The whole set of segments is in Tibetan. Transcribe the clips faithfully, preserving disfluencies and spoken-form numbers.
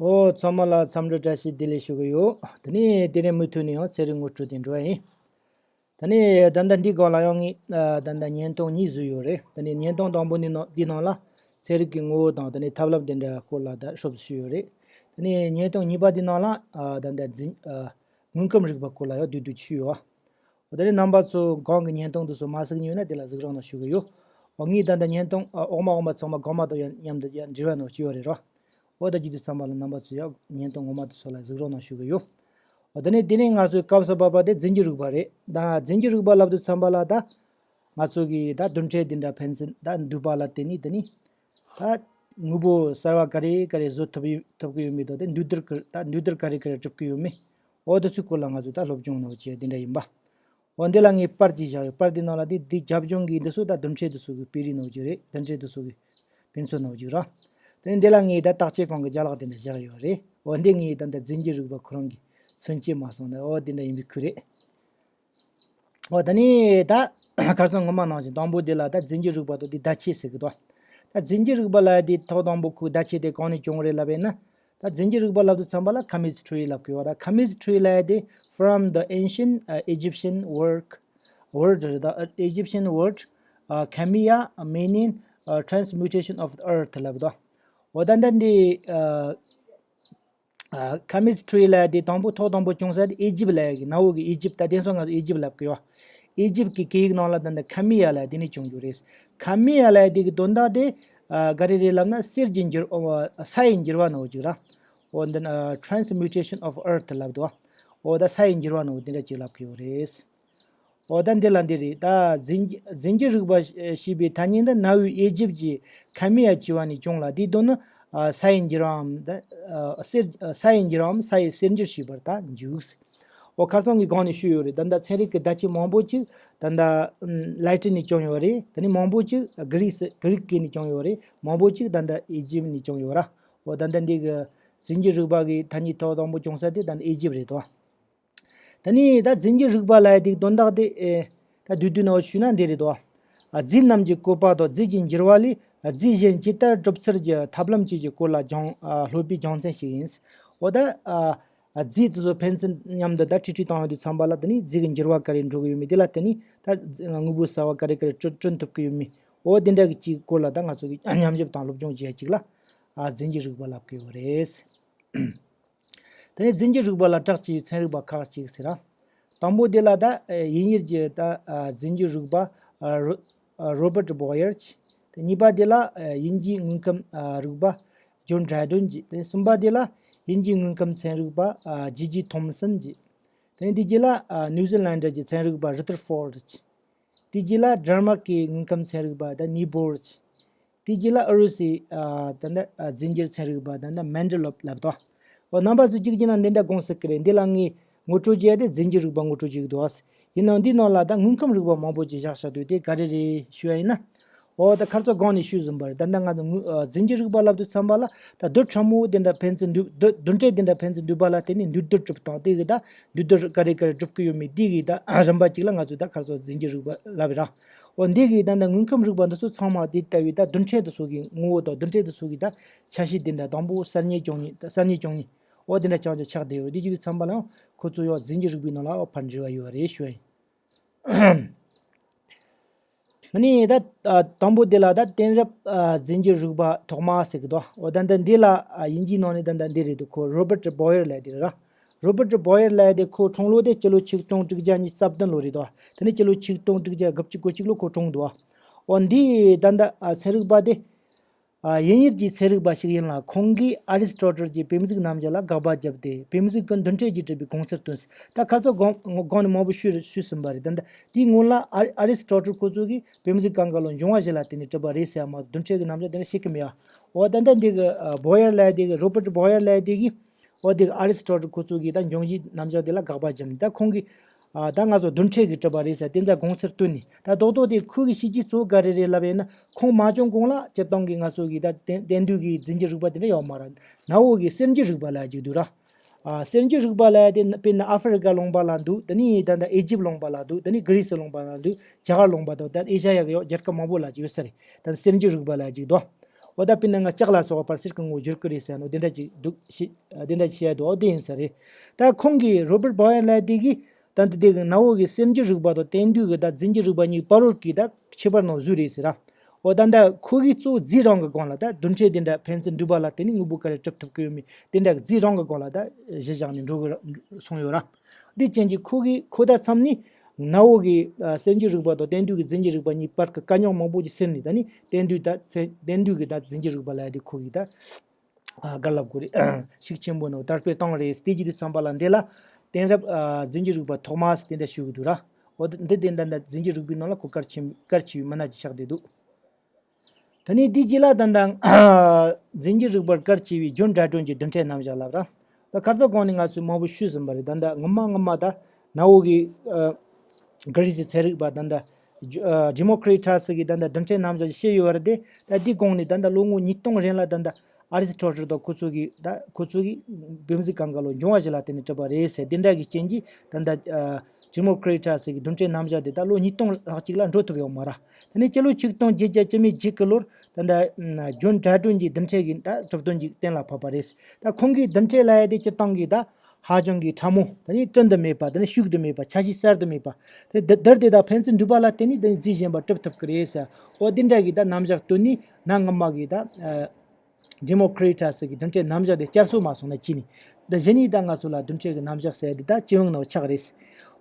ཨོ། ཚང་མ་ལ་འཚམས་འདྲི་བཀྲ་ཤིས་བདེ་ལེགས་ཞུ་གི་ཡོད། དེ་ནས་དེ་རིང་མུ་མཐུད་ནས་ཡང་ཚན་རིག་ངོ་སྤྲོད་དེ་འགྲོ་བ་ཡིན། དེ་ནས་ད་ལྟ་འདི་སྒང་ལ་ཡང་ངས་ཨ་ད་ལྟ་བརྙན་ཐུང་གཉིས་བཟོས་ཡོད་རེད། དེ་ནས་བརྙན་ཐུང་དང་པོ་འདི་ནང་འདི་ནང་ལ་ཚན་རིག་གི་ངོ་བོ་དང་དེ་ནས་ཐབས་ལམ་དེ་འདྲ་སྐོར་ལ་ད་ཞུབ་ཞུས་ཡོད་རེད། དེ་ནས་བརྙན་ཐུང་གཉིས་པ་འདི་ནང་ལ་ཨ་ད་ལྟ་འཛིན་ཨ་དངོས་ཁམས་རིག་པ་སྐོར་ལ་ཡང་བསྡུས་བསྡུས་བྱས་ཡོད། འོ་དེ་རིང་རྣམ་པ་ཚོ་གོང་གི་བརྙན་ཐུང་དེ་ཚོ་མ་གཟིགས་མྱོང་ན་དེ་ལ་གཟིགས་རོགས་གནང་ཞུ་གི་ཡོད། འོ་ངས་ད་ལྟ་བརྙན་ཐུང་ཨ་འོག་མ་འོག་མ་ཚང་མ་སྒང་མ་དང་ཡང་མཉམ་དུ་ཡང་འབྲེལ་བ་གནང་བྱས་ཡོད་རེད་རོ། འོ་ད་བརྒྱུད་དུ་ཚང་མ་ལ་རྣམ་པ་ཚོ་ཡང་བརྙན་ཐུང་ངོ་མ་དེ་ཚོ་ལ་གཟིགས་རོགས་གནང་ཞུ་གི་ཡོད། འོ་དེ་ནས་དེ་ནས་ང་ཚོའི་སྐབས་སུ་བབས་པ་དེ་རྫས་འགྱུར་རིག་པ་རེད། ད་རྫས་འགྱུར་རིག་པ་ལབ་དུས་ཙམ་པ་ལ་ད་ང་ཚོ་གི་ད་རྡུལ་ཕྲན་དེ་འདྲ་ཕན་ཚུན་ད་འདུས་པ་ལ་བརྟེན་ནས་དེ་ནས་ད་དངོས་པོ་གསར་བ་ག་རེ་ག་རེ་བཟོ་ཐུབ་ཡོད་ཐུབ་ཀྱི་ཡོད་མེད་དང་དེ་འདུས་རྡུལ་ག་ད་འདུས་རྡུལ་ག་རེ་ག་རེ་གྲུབ་ཀྱི་ཡོད་མེད། འོ་དེ་ཚོའི་སྐོར་ལ་ང་ཚོས་ད་སློབ་སྦྱོང་གནང་བྱས་དེ་འདྲ་ཡིན་པ། འོ་འདི་ལ་ངས་པར་གྱིས་བཞག་ཡོད། པར་འདི་ནང་ལ་འདི་འདི་རྒྱབ་ལྗོངས་ཀྱི་འདི་ཚོ་ད་རྡུལ་ཕྲན་འདི་ཚོ་གི་དཔེ་རིས་གནང་རྒྱུ་རེད། རྡུལ་ཕྲན་འདི་ཚོ་གི་དཔེ་མཚོན་གནང་རྒྱུ་ར། དེ་འདི་ལ་ངས་ད་བརྟག་དཔྱད་ཁང་གི་ཅ་ལག་དེ་འདྲ་བཞག་ཡོད་རེད། འོ་འདི་ངས་ད་ད་རྫས་འགྱུར་རིག་པ་ཁོ་རང་གི་མཚོན་བྱེད་མ་སོང་ན་འོ་དེ་འདྲ་ཡིན་པའི་ཁུལ་རེད། འོ་ད་ནི་ད་ཁ་སང་ངོ་མ་ནང་བཞིན་དང་པོ་འདི་ལ་ད་རྫས་འགྱུར་རིག་པ་དང་འདི་བརྡ་ཆད་ཟེར་གི་འདུག་ད་རྫས་འགྱུར་རིག་པ་ལ་འདི་ཐོག་དང་པོ་ཁོའི་བརྡ་ཆད་དེ་གང་ནས་བྱུང་རེད་ལབ་པས་ན། ད་རྫས་འགྱུར་རིག་པ་ལབ་དུས་ཙམ་པ་ལ་chemistry ལབ་ཀྱི་ཡོད་ར། Chemistry ལབ་ཡ་དེ་from the ancient uh, Egyptian work word རེད་ད། Egyptian word uh, chemia meaning uh, transmutation of the earth ལབ་ད། འོ་ད་ད་འདི་chemistry ལབ་ཡ་དེ་དང་པོ་ཐོག་དང་པོ་བྱུང་ས་དེ་ཨི་ཇིབ་ལབ་ཡ་གི་གནའ་བོ་གི་ཨི་ཇིབ་ད་དེང་སང་ང་ཚོ་ཨི་ཇིབ་ལབ་ཀྱི་ཡོད། ཨི་ཇིབ་ཀྱི་སྐད་ཡིག་ནང་ལ་ད་ད་ཁ་མི་ཡ་ལབ་ཡ་དེ་ནས་བྱུང་རྒྱུ་རེད། ཁ་མི་ཡ་ལབ་ཡ་དེ་གི་དོན་དག་དེ་ཨ་ག་རེ་རེད་ལབ་ན་གསེར་གྱི་འགྱུར་ཨོ་ས་ཡི་འགྱུར་བ་ནོ་ཅིག་ར། ཨོ་འདི་ན་transmutation of earth ལབ་འདུག་ཨོ་ད་ས་ཡི་འགྱུར་བ་ནོ་དེ་འདྲ་ཅིག་ལབ་ཀྱི་ཡོད་རེད། ཨོ་ད་འདི་ལ་འདི་རེད། ད་རྫས་རྫས་འགྱུར་རིག་པ་ཞེས་པའི་ཐ་སྙད་འདི་གནའ་བོའི་ཨེ་ཇིབ་ཀྱི་ཁ་མི་ཡ་ཅེས་པ་ནས་བྱུང་ལ། དེའི་དོན་ནི་ཨ་ས་ཡི་འགྱུར་བའམ་ད་ཨ་གསེར་ས་ཡི་འགྱུར་བའམ་ས་ཡི་གསེར་འགྱུར་ཞེས་པར་ད་འཇུག་ཨོ་ཁ་སང་གི་སྒང་ནས་ཞུས་ཡོད་རེད། ད་ལྟ་ཚན་རིག་གི་བརྡ་ཆད་མང་པོ་ཅིག་ད་ལྟ་ལ་ཏིན་ནས་བྱུང་ཡོད་རེད། དེ་ནས་མང་པོ་ཅིག་གྷི་རི་སི་གྷི་རིག་སྐད་ནས་བྱུང་ཡོད་རེད། མང་པོ་ཅིག་ད་ལྟ་ཨེ་ཇིབ་ནས་བྱུང་ཡོད་ར། ཨོ་ད་ལྟ་འདི་གི་རྫས་འགྱུར་རིག་པ་གི་ཐ་སྙད་ཐོག་དང་པོ་བྱུང་ས་དེ་ད་ལྟ་ཨེ་ཇིབ་རེད་དོ། ད་ནི་ད་རྫས་འགྱུར་རིག་པ་ལབ་ཡ་དེ་དོན་དག་དེ་ཨེ་ད་བསྡུས་བསྡུས་ནང་ཞུས་ན་འདི་རེད་དོ། ཨ་རྫས་རྣམས་ཀྱི་བཀོད་པ་དང་རྫས་ཀྱི་འགྱུར་བ་ལས་ཨ་རྫས་གཞན་ཇི་ལྟར་གྲུབ་ཚུལ་གྱི་ཐབས་ལམ་བཅས་ཀྱི་སྐོར་ལ་སྦྱང་ཨ་སློབ་པའི་སྦྱང་ཚན་ཞིག་ཡིན། འོ་ད་ཨ་ཨ་རྫས་དེ་ཚོ་ཕན་ཚུན་མཉམ་དུ་ད་འཁྲུལ་འཁྲུལ་བཏང་ཡོང་དུས་ཙམ་པ་ལ་དེ་ནི་རྫས་ཀྱི་འགྱུར་བ་ག་རེ་འགྲོ་གི་ཡོད་མེད། དེ་ལ་དེ་ནི་ད་དངོས་པོ་གསར་བ་ག་རེ་ག་རེ་བསྐྲུན་བསྐྲུན་ཐུབ་ཀྱི་ཡོད་མེད། འོ་དེ་འདྲ་གི་ཅིག་སྐོར་ལ་ད་ང་ཚོ་གི་ཉམས་ཞིབ་དང་སློབ་སྦྱོང་བྱེད་ཡ་ཅིག་ལ་ཨ་རྫས་འགྱུར་རིག་པ་ལབ་ཀྱི་ཡོད་རེད། དེ་ནས་རྫས་འགྱུར་རིག་པ་ལ་གྲགས་ཆེ་བའི་ཚན་རིག་པ་ཁག་ཅིག་ཟེར་ན། དང་པོ་དེ་ལ་ད་ཨ་དབྱིན་ཡུལ་གྱི་ད་ཨ་རྫས་འགྱུར་རིག་པ་ཨ་རོ་ཨ་Robert Boyer གྱིས། དེ་གཉིས་པ་དེ་ལ་ཨ་དབྱིན་ཇིའི་དངོས་ཁམས་ཨ་རིག་པ་John Dryden གྱིས། དེ་གསུམ་པ་དེ་ལ་དབྱིན་ཇིའི་དངོས་ཁམས་ཚན་རིག་པ་ཨ་J G Thomson གྱིས། དེ་ནས་དེ་རྗེས་ལ་ཨ་ནིའུ་ཛི་ལན་ཌ་གྱི་ཚན་རིག་པ་Rutherford གྱིས། དེ་རྗེས་ལ་ཌེན་མཱག་གི་དངོས་ཁམས་ཚན་རིག་པ་ད་ནི་བོར་གྱིས། དེ་རྗེས་ལ་ཨུ་རུ་སུའི་ཨ་ད་ལྟ་ཨ་རྫས་འགྱུར་ཚན་རིག་པ་ད་ལྟ་མན་ཌི་ལོབ་ལབ་དོ། འོ་རྣམ་པ་ཚོས་གཅིག་བྱས་ན་འདི་འདྲ་དགོངས་སྲིད་ཀྱི་རེད། འདི་ལ་ངས་ངོ་སྤྲོད་བྱས་ཏེ་རྫས་འགྱུར་རིག་པ་ངོ་སྤྲོད་བྱེད་ཀྱི་འདུག་ཡིན་ནའང་འདིའི་ནང་ལ་ད་དངོས་ཁམས་རིག་པ་མང་པོ་ཅིག་བཞག་བཞག་དུས་དེ་ག་རེ་རེད་ཞུ་ཡ་ཡིན་ན། འོ་ད་ཁ་སང་སྒང་ནས་ཞུས་ཟིན་པ་རེད། ད་ལྟ་ང་ཚོ་དངོས་ཨ་རྫས་འགྱུར་རིག་པ་ལབ་དུས་ཙམ་པ་ལ་ད་རྡུལ་ཕྲ་མོ་དེ་འདྲ་ཕན་ཚུན་འདུས་རྡུལ་རྡུལ་ཕྲན་དེ་འདྲ་ཕན་ཚུན་འདུས་པ་ལ་བརྟེན་ནས་འདུས་རྡུལ་གྲུབ་སྟངས་དེ་གི་ད་འདུས་རྡུལ་ག་རེ་ག་རེ་གྲུབ་ཀྱི་ཡོད་མེད་འདི་གི་ད་རིམ་པ་གཅིག་ལ་ང་ཚོས་ད་ཁ་སང་རྫས་འགྱུར་རིག་པ་ལབ་ར། འོ་འདི་གི་ད་ད་དངོས་ཁམས་རིག་པ་འདི་ཚོ་ཚང་མ་དེ་ལྟ་བུའི་ད་རྡུལ་ཕྲན་དེ་ཚོ་གི་ངོ་བོ་དང་རྡུལ་ཕྲན་དེ་ཚོ་གི་ད་ཆ་ཤས་དེ་འདྲ་དང་པོ་གསར་རྙེད་བྱུང་མྱོང་ད་གསར་རྙེད་བྱུང་མྱོང་འོ་དེ་འདྲ་ཆགས་ཆགས་ཆགས་བསྡད་ཡོད། དེ་གཅིག་གི་ཙམ་པ་ལའང་ཁོ་ཚོ་ཡང་རྫས་འགྱུར་རིག་པའི་ནང་ལ་ཨོ་ཕར་འབྲེལ་བ་ཡོད་རེད་ཞུ་ཡ་ཡིན། ཨ་ནི་ད་ཨ་དང་པོ་དེ་ལ་ད་གཏན་རབས་ཨ་རྫས་འགྱུར་རིག་པ་ཐོག་མ་ཟེར་གི་འདུག་འོ་ད་ལྟ་འདི་ལ་ཨ་དབྱིན་ཇིའི་ནང་ནས་ད་ལྟ་འདི་རེད་འདུག་ཁོ་Robert Boyer ལབ་དེ་རེད་ར། Robert Boyer ལབ་དེ་ཁོ་འཁྲུངས་ལོ་དེ་སྤྱི་ལོ་ཆིག་སྟོང་དྲུག་བརྒྱ་ཉི་ཤུ་རྩ་བདུན་ལོ་རེད་འདུག་དེ་ནས་སྤྱི་ལོ་ཆིག་སྟོང་དྲུག་བརྒྱ་དགུ་བཅུ་གོ་གཅིག་ལོ་ཁོ་འཁྲུངས་འདུག་འོ་འདི་ད་ལྟ་ཨ་ཚན་རིག་པ་དེ་ཨ་དབྱིན་ཡུལ་གྱི་ཚན་རིག་པ་ཞིག་ཡིན་ལ། ཁོང་གིས་ཨ་རི་སི་ཊོ་ཊལ་གྱི་དཔེ་མཛོད་རྣམ་གཞག་ལ་དགག་པ་བརྒྱབ་སྟེ་དཔེ་མཛོད་ཀྱི་མདུན་གྲལ་གྱིས་གྲུབ་པའི་དགོངས་ཚུལ་བཏོན། ད་ཁ་སང་གོང་གོང་ནས་མང་པོ་ཞུས་ཞུས་ཟིན་པ་རེད། ད་ལྟ་དེའི་སྔོན་ལ་ཨ་ཨ་རི་སི་ཊོ་ཊལ་ཁོ་ཚོ་གིས་དཔེ་མཛོད་གང་ག་ལ་འབྱུང་བ་ཞིག་ལ་བརྟེན་ནས་གྲུབ་པ་རེད་ཟེར་ཡ་མ་གཏོགས་མདུན་གྲལ་གྱི་རྣམ་གཞག་དེ་འདྲ་བཤད་ཀྱི་མེད་ཡ། འོ་ད་ལྟ་འདི་གི་ཨ་Boyer ལབ་དེ་གི་Robert Boyer ལབ་དེ་གིས་འོ་དེ་གི་ཨ་རི་སི་ཊོ་ཊལ་ཁོ་ཚོ་གིས་ད་འབྱུང་བཞིའི་རྣམ་གཞག་དེ་ལ་དགག་པ་བརྒྱབ་ནས། ད་ཁོང་གིས་ཨ་ད་ང་ཚོ་མདུན་གྲལ་གྱིས་གྲུབ་པ་རེད་ཟེར་དེ་ཚོ་དགོངས་ཚུལ་བཏོན་ནས། ད་རྡོག་རྡོག་དེ་ཁོ་གི་བྱས་རྗེས་གཙོ་བོ་ག་རེ་རེད་ལབ་ཡིན་ན། ཁོང་མ་བྱུང་གོང་ལ་སྤྱིར་བཏང་གི་ང་ཚོ་གི་ད་དེང་དེང་དུས་ཀྱི་རྫས་འགྱུར་རིག་པ་དེ་འདྲ་ཡོད་མ་རེད། གནའ་བོ་གི་གསེར་འགྱུར་རིག་པ་ལབ་ཅིག་འདུག་ར། ཨ་གསེར་འགྱུར་རིག་པ་ལབ་ཡ་དེ་དཔེར་ན་ཨ་ཧྥེ་རི་ཀ་ལུང་པ་ལ་འདུག་དེ་ནས་ད་ལྟ་ཨི་ཇིབ་ལུང་པ་ལ་འདུག་དེ་ནས་གྷི་རི་སི་ལུང་པ་ལ་འདུག་རྒྱ་གར་ལུང་པ་དང་ད་ཨེ་ཤ་ཡ་གི་ཡོད་རྒྱལ་ཁབ་མང་པོ་ལ་ཅིག་ཡོད་ས་རེད། ད་གསེར་འགྱུར་རིག་པ་ལབ་ཅིག་འདུག་འོ་ད་དཔེར་ན་ང་ལྕགས་ལ་སོགས་པ་ཕར་གསེར་གྱི་ངོ་བོ་བསྒྱུར་གི་རེད་ཟེར་ནོ་དེ་འདྲ་ཅིག་འདུག་ཤི་དེ་འདྲ་ཅིག་བཤད་འདུག་འོ་དེ་ཡིན་ས་རེད། ད་ཁོང་གིས་Robert Boyle ལབ་དེ་གིས་ད་འདི་དེ་གི་གནའ་བོ་གི་གསར་འགྱུར་རིག་པ་དང་དེང་དུས་ཀྱི་ད་རྫས་འགྱུར་རིག་པ་གཉིས་བར་རོལ་གྱི་ད་ཁྱད་པར་ནང་བཟོས་རེད་ཟེར་ར། འོ་ད་ད་ཁོ་གིས་གཙོ་བོ་རྫས་རང་གི་སྒང་ལ་ད་རྡུལ་ཕྲན་དེ་འདྲ་ཕན་ཚུན་འདུས་པ་ལ་བརྟེན་ནས་དངོས་པོ་ག་རེ་གྲུབ་ཐུབ་ཀྱི་ཡོད་མེད་དེ་འདྲ་གི་རྫས་རང་གི་སྒང་ལ་ད་གཞི་བཞག་ནས་འགྲོ་གི་ར་སོང་ཡོད་ར། འདི་ཅན་གྱི་ཁོ་གིས་ཁོ་ད་མཚམས་ནས་གནའ་བོ་གི་ཨ་གསར་འགྱུར་རིག་པ་དང་དེང་དུས་ཀྱི་རྫས་འགྱུར་རིག་པ་གཉིས་བར་གྱི་དཀའ་རྙོག་མང་པོ་ཅིག་སེལ་ནས་ད་ནི་དེང་དུས་ད་ཚེ་དེང་དུས་ཀྱི་ད་རྫས་འགྱུར་རིག་པ་ལ་ཡ་དེ་ཁོ་གིས་ད་ཨ་ག་ལབ་དགོས་རེད། ཤུགས་ཆེན་པོ་ནང་དར་སྤེལ་བཏང་རེད། དེ་བྱེད་དུས་ཙམ་པ་ལ་འདི་ལ་གཏན་རབས་ཨ་རྫས་འགྱུར་རིག་པ་ཐོག་མ་ཟེར་དེ་འདྲ་ཞུ་གི་འདུག་ར། འོ་འདི་དེ་འདྲ་འདྲ་རྫས་འགྱུར་རིག་པའི་ནང་ལ་ཁོ་གལ་ཆེ་གལ་ཆེ་བའི་མི་སྣ་ཅིག་ཆགས་བསྡད་འདུག་ད་ནི་འདི་རྗེས་ལ་ད་ལྟ་རྫས་འགྱུར་རིག་པར་གལ་ཆེ་བའི་ཇོན་ཌ་ཀྲོན་གྱི་རྡུལ་ཕྲན་རྣམ་གཞག་ལབ་ར། ད་ཁ་སང་གོང་ནས་ང་ཚོས་མང་པོ་ཞུས་ཟིན་པ་རེད། ད་ལྟ་སྔོན་མ་སྔོན་མ་ད་གནའ་བོ་གི་ཨ་གྷི་རི་སི་ཚན་རིག་པ་ད་ལྟ་ཇོ་ཨ་ཌི་མོ་ཀྲི་ཊ་སི་གི་ད་ལྟ་རྡུལ་ཕྲན་རྣམ་གཞག་བཤད་ཡོད་པ་རེད་དེ། ད་འདི་གོང་ནས་ད་ལྟ་ལོ་ངོ་ཉིས་སྟོང་རིང་ལ་ད་ལྟ་ཨ་རི་སི་ཊོ་ཊལ་དང་ཁོ་ཚོ་གི་ད་ཁོ་ཚོ་གི་བིམ་གཟུགས་གང་ག་ལོ་འབྱུང་བ་ཞིག་ལ་བརྟེན་ནས་གྲུབ་པ་རེད་ཟེར་དེ་འདྲ་གི་རྐྱེན་གྱིས་ད་ལྟ་ཨ་ཌི་མོ་ཀྲི་ཊ་སི་གི་རྡུལ་ཕྲན་རྣམ་གཞག་དེ་ད་ལོ་ཉིས་སྟོང་ལྷག་ཅིག་ལ་འགྲོ་ཐུབ་ཡོད་མ་རེད། ད་ནི་སྤྱི་ལོ་ཆིག་སྟོང་བརྒྱད་བརྒྱ་བཅུ་མེད་བརྒྱད་ཀྱི་ལོར་ད་ལྟ་ཨ་ཇོན་ཌ་ཀྲོན་གྱི་རྡུལ་ཕྲན་གྱི་ད་གྲུབ་དོན་གྱི་གཏན་ལ་ཕབ་པ་རེད། ད་ཁོང་གིས་རྡུལ་ཕྲན་ལབ་ཡ་དེ་སྤྱིར་བཏང་གི་ད་ཧ་ཅང་གི་ཕྲ་མོ་ད་ནི་བསྐྲུན་དུ་མེད་པ་ད་ནི་ཤུགས་དུ་མེད་པ་ཆ་ཤས་གསར་དུ་མེད་པ་དེ་རྡུལ་དེ་དག་ཕན་ཚུན་འདུས་པ་ལ་བརྟེན་ནས་ད་ནི་རྫས་གཞན་པ་གྲུབ་ཐུབ་ཀྱི་རེད་ཟེར། འོ་དེ་འདྲ་གི་ད་རྣམ་གཞག་བཏོན་ནས་ན་སྔ་མ་གི་ད་ཨ་ཌི་མོ་ཀྲི་ཊ་སི་གི་རྡུལ་ཕྲན་རྣམ་གཞག་དེ་བསྐྱར་གསོ་མ་སོང་ན་ཅི་ནི། ད་གཞི་ནས་ད་ང་ཚོ་ལ་རྡུལ་ཕྲན་གྱི་རྣམ་གཞག་ཟེར་དེ་ད་སྤྱི་ཡོངས་ནང་ཆགས་རེད།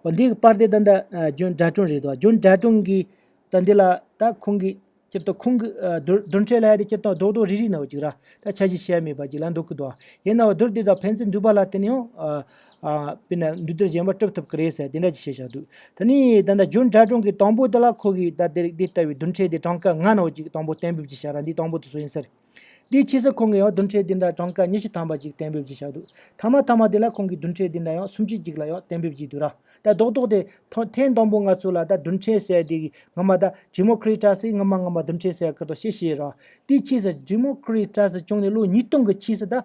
འོ་འདི་གི་པར་དེ་ད་ད་ཨ་ཇོན་ཌ་ཀྲོན་རེད་དོ། ཇོན་ཌ་ཀྲོན་གི་ད་འདི་ལ་ད་ཁོང་གི་སྤྱིར་བཏང་ཁོང་གི་ཨ་རྡུལ་རྡུལ་ཕྲན་ལ་ཡ་དེ་སྤྱིར་བཏང་རྡོག་རྡོག་རིལ་རིལ་ནང་ཅིག་ར་ད་ཆ་ཤས་བཤད་མེད་པ་ཅིག་ལ་འདོད་ཀྱི་འདུག་ཡིན་ནའང་རྡུལ་དེ་དག་ཕན་ཚུན་འདུས་པ་ལ་བརྟེན་ནས་ཡང་ཨ་ཨ་དཔེར་ན་འདུས་རྡུལ་གཞན་པ་གྲུབ་ཐུབ་ཀྱི་རེད་ཟེར་དེ་འདྲ་ཅིག་བཤད་བཞག་འདུག་ད་ནི་ད་ལྟ་ཇོན་ཌ་ཀྲོན་གི་དང་པོ་དེ་ལ་ཁོ་གིས་ད་དེ་དེ་ལྟ་བུའི་རྡུལ་ཕྲན་དེ་གྲངས་ཀ་ལྔ་ནང་ཅིག་དང་པོ་གཏན་འབེབས་ཅིག་བྱས་ར། འདི་དང་པོ་དེ་ཚོ་ཡིན་ས་རེད། དེའི་ཕྱིས་སུ་ཁོང་གིས་ཡང་རྡུལ་ཕྲན་དེ་འདྲ་གྲངས་ཀ་ཉི་ཤུ་ཐམ་པ་ཅིག་གཏན་འབེབས་ཅིག་བྱས་འདུག་ཐ་མ་ཐ་མ་དེ་ལ་ཁོང་གིས་རྡུལ་ཕྲན་དེ་འདྲ་ཡང་སུམ་ཅུ་ཅིག་ལ་ཡང་གཏན་འབེབས་ཅིག་འདུག་ར། ད་རྡོག་རྡོག་དེ་ཐོ་ཐེངས་དང་པོ་ང་ཚོ་ལ་ད་རྡུལ་ཕྲན་ཟེར་དེ་གི་སྔ་མ་ད་ཌི་མོ་ཀྲི་ཊ་སི་སྔ་མ་སྔ་མ་རྡུལ་ཕྲན་ཟེར་ཁ་ཐོག་བཤད་བཤད་ར། དེའི་ཕྱིས་སུ་ཌི་མོ་ཀྲི་ཊ་སི་བྱུང་ནས་ལོ་ཉིས་སྟོང་གི་ཕྱིས་སུ་ད་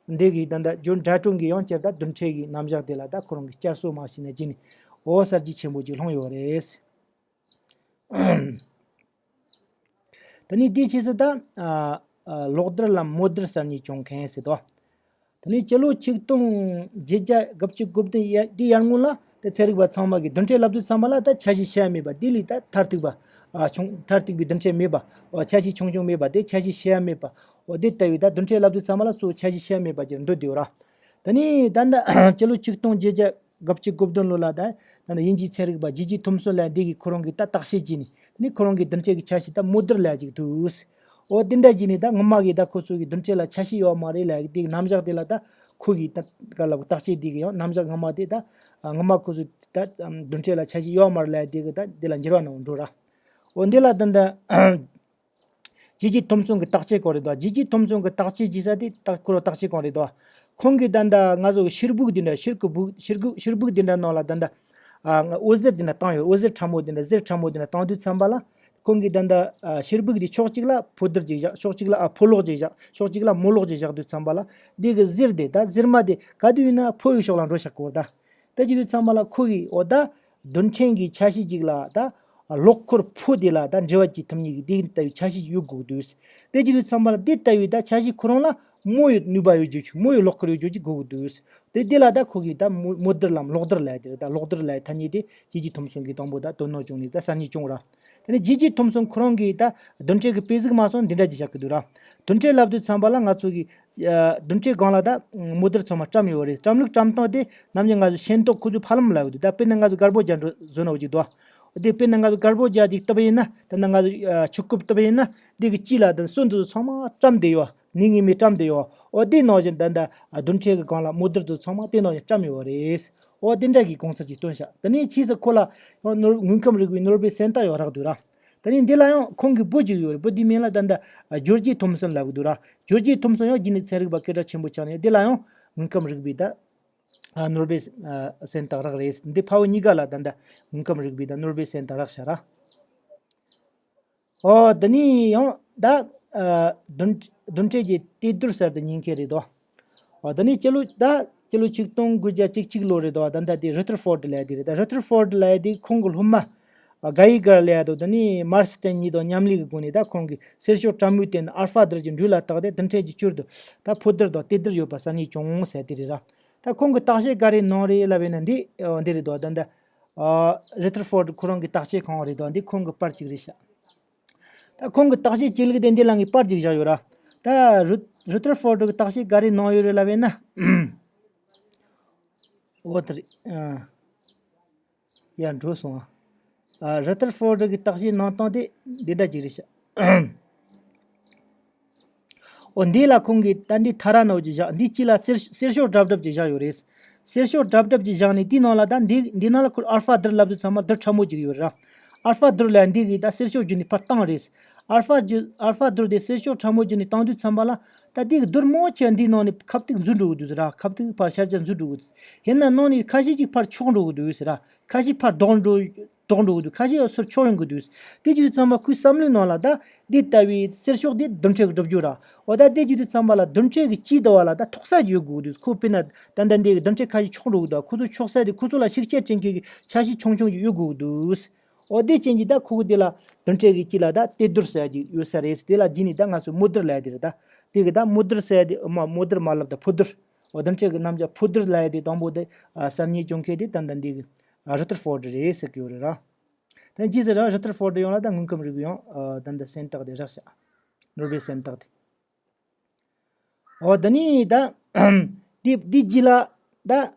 འདི་གི་ད་ད་ཇོན་ཌ་ཀྲོན་གི་ཡང་བསྐྱར་ད་རྡུལ་ཕྲན་གི་རྣམ་གཞག་དེ་ལ་ད་ཁོ་རང་གི་བསྐྱར་གསོ་མ་བྱས་ན་ཅི་ནི་འོ་གསར་བརྗེ་ཆེན་པོ་ཅིག་སློང་ཡོད་རེད། ད་ནི་དེའི་ཕྱིས་སུ་ད་ཨ་ཨ་གློག་རྡུལ་ལམ་མོ་རྡུལ་གསར་རྙེད་བྱུང་མཁན་ཟེར་དོ། ད་ནི་སྤྱི་ལོ་ཆིག་སྟོང་བརྒྱད་བརྒྱ་དགུ་བཅུ་གོ་བདུན་ཡ་དེའི་ཡར་སྔོན་ལ་ད་ཚན་རིག་པ་ཚང་མ་གིས་རྡུལ་ཕྲན་ལབ་དུས་ཙམ་པ་ལ་ད་ཆ་ཤས་བཤད་ཡ་མེད་པ་དེ་ལས་ད་མཐར་ཐུག་པ་ཨ་ཆུང་མཐར་ཐུག་པའི་རྡུལ་ཕྲན་མེད་པ་འོ་ཆ་ཤས་ཆུང་ཆུང་མེད་པ་དེ་ཆ་ཤས་བཤད་ཡ་མེད་པ་འོ་དེ་ལྟ་བུའི་ད་རྡུལ་ཕྲན་ལབ་དུས་ཙམ་པ་ལ་གཙོ་བོ་ཆ་ཤས་བཤད་ཡ་མེད་པ་ཅིག་འདོད་དེ་ཡོད་ར། ད་ནི་ད་ལྟ་སྤྱི་ལོ་ཆིག་སྟོང་བརྒྱད་བརྒྱ་དགུ་བཅུ་གོ་བདུན་ལོ་ལ་ད་ད་ནི་དབྱིན་ཇིའི་ཚན་རིག་པ་ཇི་ཇི་ཐོམ་སོན་ལབ་འདི་གིས་ཁོ་རང་གིས་ད་བརྟག་དཔྱད་བྱས་ནས་ནི་ཁོ་རང་གིས་རྡུལ་ཕྲན་གྱི་ཆ་ཤས་ད་མོ་རྡུལ་ལབ་ཅིག་འདུག་འོ་དེ་འདྲ་བྱས་ནས་ད་སྔོན་མ་གི་ད་ཁོ་ཚོ་གི་རྡུལ་ཕྲན་ལ་ཆ་ཤས་ཡོད་མ་རེད་ལབ་འདི་གི་རྣམ་གཞག་དེ་ལ་ད་ཁོ་གིས་ད་ག་ལ་བརྟག་དཔྱད་འདི་གི་ཡང་རྣམ་གཞག་སྔོན་མ་དེ་ད་སྔོན་མ་ཁོ་ཚོ་ད་རྡུལ་ཕྲན་ལ་ཆ་ཤས་ཡོད་མ་རེད་ལབ་འདི་གི་ད་འདི་ལ་འགྱུར་བ་ནང་འགྲོ་ར། འོ་འདི་ལ་ད་ད་ཇི་ཇི་ཐོམ་སོན་གྱི་བརྟག་དཔྱད་སྐོར་རེད་དོ། ཇི་ཇི་ཐོམ་སོན་གྱི་བརྟག་དཔྱད་བྱེད་ས་དེ་ད་ཁོ་རང་བརྟག་དཔྱད་སྐོར་རེད་དོ། ཁོང་གིས་ད་ལྟ་ང་ཚོ་གི་ཕྱུར་སྦུག་འདི་འདྲ་ཕྱུར་གི་སྦུག་ཕྱུར་སྦུག་ཕྱུར་སྦུག་འདི་འདྲ་ནང་ལ་ད་ལྟ་ཨ་འོད་ཟེར་འདི་འདྲ་བཏང་ཡོད། འོད་ཟེར་ཕྲ་མོ་འདི་འདྲ་ཟེར་ཕྲ་མོ་འདི་འདྲ་བཏང་དུས་ཙམ་པ་ལ་ཁོང་གིས་ད་ལྟ་ཨ་ཕྱུར་སྦུག་འདི་ཕྱོགས་གཅིག་ལ་འཕོ་འགྱུར་ཅིག་བཞག་ཕྱོགས་གཅིག་ལ་ཨ་ཕོ་ལོག་ཅིག་བཞག་ཕྱོགས་གཅིག་ལ་མོ་ལོག་ཅིག་བཞག་དུས་ཙམ་པ་ལ་འདི་གི་ཟེར་དེ་ད་ཟེར་མ་དེ་ག་དུས་ཡིན་ན་འཕོ་བའི་ཕྱོགས་ལ་འགྲོ་བཞག་གོ་ད། དེ་བྱེད་དུས་ཚང་མ་ལ་ཁོ་གིས་འོ་ད་རྡུལ་ཕྲན་གྱི་ཆ་ཤས་ཅིག་ལ་ད་ལོག་འཁོར་འཕོ་དེ་ལ་ད་འབྲེལ་བ་གྱི་ཐུབ་ཉིད་ཀྱི་དེ་ལྟ་བུའི་ཆ་ཤས་ཡོད་དགོས་འདུག་དེ་བྱེད་དུས་ཚང་མ་ལ་དེ་ལྟ་བུའི་ད་ཆ་ཤས་ཁོ་རང་ལ་རྨོ་ཡི་ནུས་པ་ཡོད་རྒྱུ་ཅིག་རྨོ་ཡི་ལོག་འཁོར་ཡོད་རྒྱུ་ཅིག་དགོས་ཀྱི་འདུག་དེ་དེ་ལ་ད་ཁོ་གིས་ད་རྨོ་རྨོ་རྡུལ་ལམ་ལོག་རྡུལ་ལབ་དེ་ད་ལོག་རྡུལ་ལབ་ཐ་སྙད་དེ་ཇི་ཇི་ཐོམ་སོན་གྱིས་དང་པོ་ད་དོ་སྣང་བྱུང་ནས་ད་གསར་རྙེད་བྱུང་ར། དེ་ནས་ཇི་ཇི་ཐོམ་སོན་ཁོ་རང་གིས་ད་རྡུལ་ཕྲན་གྱི་དཔེ་གཟུགས་མ་སོང་འདི་འདྲ་ཅིག་བཞག་གི་འདུག་ར། རྡུལ་ཕྲན་ལབ་དུས་ཚང་པ་ལ་ང་ཚོ་གི་ཨ་རྡུལ་ཕྲན་སྒང་ལ་ད་རྨོ་རྡུལ་ཚང་མ་བཀྲམ་ཡོད་རེད། བཀྲམ་ལུགས་བཀྲམ་སྟངས་དེ་ནམ་རྒྱུན་ང་ཚོ་ཤེས་རྟོགས་ཁོ་ཚོས་ཕ་ལམ་ལབ་ཡོད་འདུག་ད་དཔེར་ན་ང་ཚོ་དཀར་པོ་རྒྱག་འགྲོ་བཟོ་ནོ་ཅིག་འདུག་དེ་དཔེར་ན་ང་ཚོ་དཀར་པོ་རྒྱག་དེ་བཏབ་ཡིན་ན་ད་ནི་ང་ཚོ་ཨ་ཆུ་ཀུབ་བཏབ་ཡིན་ན་དེ་གི་དཀྱིལ་ལ་ད་སོ་འདི་ཚོ་ཚང་མ་བཀྲམ་བསྡད་ཡོད། ནི་ངེས་མེད་བཀྲམ་བསྡད་ཡོད། འོ་དེ་ནང་བཞིན་ད་ད་རྡུལ་ཕྲན་གྱི་སྒང་ལ་རྨོ་རྡུལ་དེ་ཚང་མ་དེ་ནང་བཞིན་བཀྲམ་ཡོད་རེད། འོ་དེ་འདྲ་གི་གོང་ཚད་ཅིག་བཏོན་ཤག་དེ་ནས་ཕྱིས་སུ་ཁོ་ལ་ཡང་ནོར་དངོས་ཁམས་རིག་པའི་ནོ་སྦེལ་གཟེངས་རྟགས་ཡང་རག་འདུག་ར། དེ་ནས་འདི་ལ་ཡང་ཁོང་གི་བུ་གཅིག་ཡོད་རེད། བུ་འདིའི་མིང་ལ་ད་ལྟ་ཇོར་ཇི་ཐོམ་སོན་ལབ་གི་འདུག་ར། ཇོར་ཇི་ཐོམ་སོན་ཡང་རྗེས་ནས་ཚན་རིག་པ་སྐད་གྲགས་ཆེན་པོ་ཆགས་ནས་འདི་ལ་ཡང་དངོས་ཁམས་རིག་པའི་ད་ཨ་ནོ་སྦེལ་ཨ་གཟེངས་རྟགས་རག་རེད། འདི་ཕ་བུ་གཉིས་ཀ་ལ་ད་ལྟ་དངོས་ཁམས་རིག་པའི་ད་ནོ་སྦེལ་གཟེངས་རྟགས་རག་ཤག་ར། ཨོ་དེ་ནས་ཡང་ད་ཨ་རྡུལ་རྡུལ་ཕྲན་གྱི་གཏེར་རྡོར་ཟེར་དུ་ཉན་མཁན་རེད་དོ། ཨོ་དེ་ནས་སྤྱི་ལོ་ད་སྤྱི་ལོ་ཆིག་སྟོང་དགུ་བརྒྱ་གཅིག་གཅིག་ལོ་རེད་དོ། ད་ལྟ་དེ་རུ་ཐར་ཕོར་ཌི་ལབ་ཡ་དེ་རེད། ད་རུ་ཐར་ཕོར་ཌི་ལབ་ཡ་དེ་ཁོང་གི་སློབ་མ་ གྷ་ཡི་གར་ལེ་ཡ་དང་དེ་ནས་མར་སི་ཏན་གཉིས་དང་མཉམ་ལས་ཀྱི་སྒོ་ནས་ད་ཁོང་གིས་གསེར་ཤོག་ཕྲ་མོའི་སྟེང་ནས་ཨལ་ཧྥ་རྡུལ་གྱི་འགྲོས་ལ་བརྟགས་ཏེ་རྡུལ་ཕྲན་གྱི་སྐྱོན་དུ་ད་ཕོ་རྡུལ་དང་ཏེ་རྡུལ་ཡོད་པ་གསར་རྙེད་བྱུང་ཟེར་དེ་རེད་ར། ད་ཁོང་གིས་བརྟག་དཔྱད་ག་རེ་གནང་རེད་ལབ་ཡིན་ན་འདི་འདི་རེད་དོ། ད་ད་རི་ཐར་ཕོར་ཌི་ཁོ་རང་གི་བརྟག་དཔྱད་ཁང་རེད་དོ། འདི་ཁོང་གི་པར་གཅིག་རེད་ཤག་ད་ཁོང་གི་བརྟག་དཔྱད་བྱེད་ལུགས་དེ་འདི་ལ་ངས་པར་གཅིག་བཞག་ཡོད་ར། ད་རུ་རུ་ཐར་ཕོར་ཌི་གི་བརྟག་དཔྱད་ག་རེ་གནང་ཡོད་རེད་ལབ་ཡིན་ན། འོ་དེ་རེད། ཨ། ཡར་འགྲོ་སོང་ཨ། ཨ། རུ་ཐར་ཕོར་ཌི་གི་བརྟག་དཔྱད་གནང་སྟངས་དེ་འདི་འདྲ་ཅིག་རེད་ཤག་འོ་འདི་ལ་ཁོང་གིས་ད་འདི་ཐ་ར་ནོ་ཅིག་བཞག་འདི་དཀྱིལ་ལ་གསེར་གསེར་ཤོག་སྲབ་སྲབ་ཅིག་བཞག་ཡོད་རེད། གསེར་ཤོག་སྲབ་སྲབ་ཅིག་བཞག་ནས་དེའི་ནང་ལ་ད་འདི་འདི་ནང་ལ་ཁོ་ཨལ་ཧྥ་རྡུལ་ལབ་དུས་ཚང་མ་རྡུལ་ཕྲ་མོ་ཅིག་ཡོད་རེད་ར། ཨལ་ཧྥ་རྡུལ་ལ་འདི་གིས་ད་གསེར་ཤོག་བརྒྱུད་ནས་ཕར་བཏང་རེད། ཨལ་ཧྥ་རྒྱུ་ཨལ་ཧྥ་རྡུལ་དེ་གསེར་ཤོག་ཕྲ་མོ་བརྒྱུད་ནས་བཏང་དུས་ཚང་མ་ལ་ད་འདི་གི་རྡུལ་མང་ཆེ་འདིའི་ནང་ནས་ཁ་ཐུག་འཛུལ་འགྲོ་གི་འདུག་ཟེར་ར། ཁ་ཐུག་ཕར་ཤར་རྒྱག་འཛུལ་འགྲོ་གི་འདུག་ཡིན་ན་ནང་ནས་ཁ་ཤས་ཅིག་ཕར་ཆག་འགྲོ་གི་འདུག་ཟེར་ར། ཁ་ཤས་ཕར་ལྡོག་འགྲོ་ལྡོག་འགྲོ་གི་འདུག་ཁ་ཤས་ཡང་ཚུར་ཆག་ཡོང་གི་འདུག་དེ་བྱེད་དུས་ཚང་མ་ཁོའི་བསམ་བློའི་ནང་ལ་ད་འདི་ལྟ་བུའི་གསེར་ཤོག་འདི་རྡུལ་ཕྲན་གྱི་གྲུབ་རྒྱུ་ར། འོ་ད་དེ་བྱེད་དུས་ཚང་མ་ལ་རྡུལ་ཕྲན་གྱི་དཀྱིལ་དུ་བ་ལ་ད་ཐོག་ས་ཅིག་ཡོད་དགོས་ཀྱི་འདུག་ཁོ་དཔེར་ན་ད་ལྟ་འདི་གི་རྡུལ་ཕྲན་ཁ་ཤས་ཆག་འགྲོ་གི་འདུག་ཁོ་ཚོ་ཆག་ས་དེ་ཁོ་ཚོ་ལ་ཤུགས་རྐྱེན་སྤྲད་མཁན་གྱི་ཆ་ཤས་ཆུང་ཆུང་ཅིག་ཡོད་དགོས་ཀྱི་འདུག་འོ་དེ་ཅན་གྱི་ད་ཁོ་གི་དེ་ལ་རྡུལ་ཕྲན་གྱི་དཀྱིལ་ལ་ད་ཏེ་རྡུལ་ཟེར་གྱི་ཡོད་ས་རེད། དེ་ལ་རྗེས་ནས་ད་ང་ཚོས་མོ་རྡུལ་ལབ་ཡ་དེ་རེད་ད། དེ་གི་ད་མོ་རྡུལ་ཟེར་ཡ་དེ་མ་མོ་རྡུལ་མ་ལབ་ད་ཕོ་རྡུལ། འོ་རྡུལ་ཕྲན་གྱི་རྣམ་གཞག་ཕོ་རྡུལ་ལབ་ཡ་དེ་དང་པོ་དེ་ཨ་གསར་རྙེད་བྱུང་མཁན་དེ་ད་ལྟ་འདི་གི་ཨ་རུ་ཐར་ཕོར་ཌི་རེད་ཟེར་གྱི་ཡོད་རེད་ར། ད་རྗེས་སུ་ར་རུ་ཐར་ཕོར་ཌི་ཡང་ལ་ད་དངོས་ཁམས་རིག་པའི་ཡང་ཨ་ད་ལྟ་གཟེངས་རྟགས་དེ་རག་ཤག་ནོ་བེལ་གཟེངས་རྟགས་དེ། འོ་ད་ནི་ད་འདི་འདི་རྗེས་ལ་ད།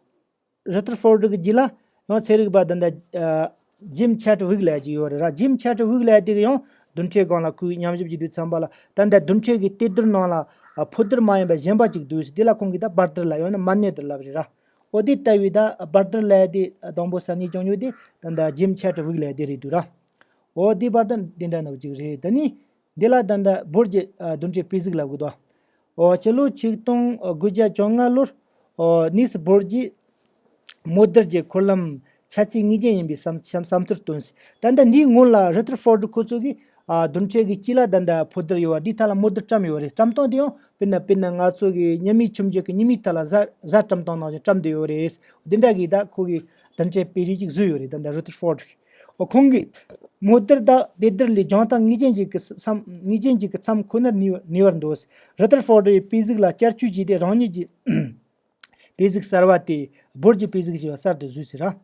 རུ་ཐར་ཕོར་ཌི་གི་རྗེས་ལ་ཡང་ཚན་རིག་པ་ད་ལྟ་ཨ་ཇིམ་ཆེ་ཌི་ཝིག་ལབ་ཀྱི་ཡོད་རེད་ར། ཇིམ་ཆེ་ཌི་ཝིག་ལབ་དེ་གི་ཡང་རྡུལ་ཕྲན་སྒང་ལ་ཁོས་ཉམས་ཞིབ་བྱེད་དུས་ཙམ་པ་ལ་ད་ལྟ་རྡུལ་ཕྲན་གྱི་ཏེ་རྡུལ་ནང་ལ་ཨ་ཕོ་རྡུལ་མ་ཡིན་པ་གཞན་པ་ཅིག་འདུག་ཟེར། དེ་ལ་ཁོང་གིས་ད་བར་རྡུལ་ལབ་ཡང་ན་མ་ནེ་རྡུལ་ལབ་རེད་ར། འོ་དེ་ལྟ་བུའི་ད་བར་རྡུལ་ལབ་དེ་དང་པོ་གསར་རྙེད་བྱུང་ཡོད་དེ་ད་ལྟ་ཇིམ་ཆེ་ཌི་ཝིག་ལབ་དེ་རེད་འདུག་ར། འོ་དེ་བར་རྡུལ་དེ་འདྲ་ནང་ཅིག་རེད། ད་ནི། འདི་ལ་ད་ལྟ་བོར་གྱི་ཨ་རྡུལ་ཕྲན་དཔེ་གཟུགས་ལབ་གི་འདུག་འོ་སྤྱི་ལོ་ཆིག་སྟོང་དགུ་བརྒྱ་བཅོ་ལྔ་ལོར་འོ་ནིས་སི་བོར་གྱིས་མོ་རྡུལ་གྱི་འཁོར་ལམ་ཆ་ཚད་ངེས་ཅན་ཡིན་པའི་བསམ་བསམ་བསམ་ཚུལ་བཏོན་ཟིན། ད་ལྟ་འདིའི་སྔོན་ལ་རུ་ཐར་ཕོར་ཌི་ཁོ་ཚོ་གིས་ཨ་རྡུལ་ཕྲན་གྱི་དཀྱིལ་ལ་ད་ལྟ་ཕོ་རྡུལ་ཡོད་པ་འདིའི་ཐད་ལ་མོ་རྡུལ་བཀྲམ་ཡོད་རེད། བཀྲམ་སྟངས་དེ་ཡང་དཔེར་ན་དཔེར་ན་ང་ཚོ་གི་ཉི་མའི་ཁྱིམ་རྒྱུད་ཀྱི་ཉི་མའི་ཐད་ལ་གཟའ་གཟའ་བཀྲམ་སྟངས་ནང་བཞིན་བཀྲམ་བསྡད་ཡོད་རེད། འདི་འདྲ་གི་ད་ཁོ་གི་རྡུལ་ཕྲན་དཔེ་རིས་ཅིག་བཟོས་ཡོད་རེད། ད་ལྟ་རུ་ཐར་ཕོར་ཌི་གིས། འོ་ཁོང་གིས་མོ་རྡུལ་དང་ཏེ་རྡུལ་ལས་རྒྱང་ཐག་ངེས་ཅན་ཅིག་གི་མཚམས་ངེས་ཅན་ཅིག་གི་མཚམས་ཁོ་ནར་ནུས་ནུས་པར་འདོད། རུ་ཐར་ཕོར་ཌི་ཡི་དཔེ་གཟུགས་ལ་བསྐྱར་བཅོས་བྱས་ཏེ་རང་ཉིད་ཀྱི་དཔེ་གཟུགས་གསར་བ་སྟེ་བོར་གྱི་དཔེ་གཟུགས་ཞེས་པ་གསར་དུ་བཟོས་ཟེར་ར།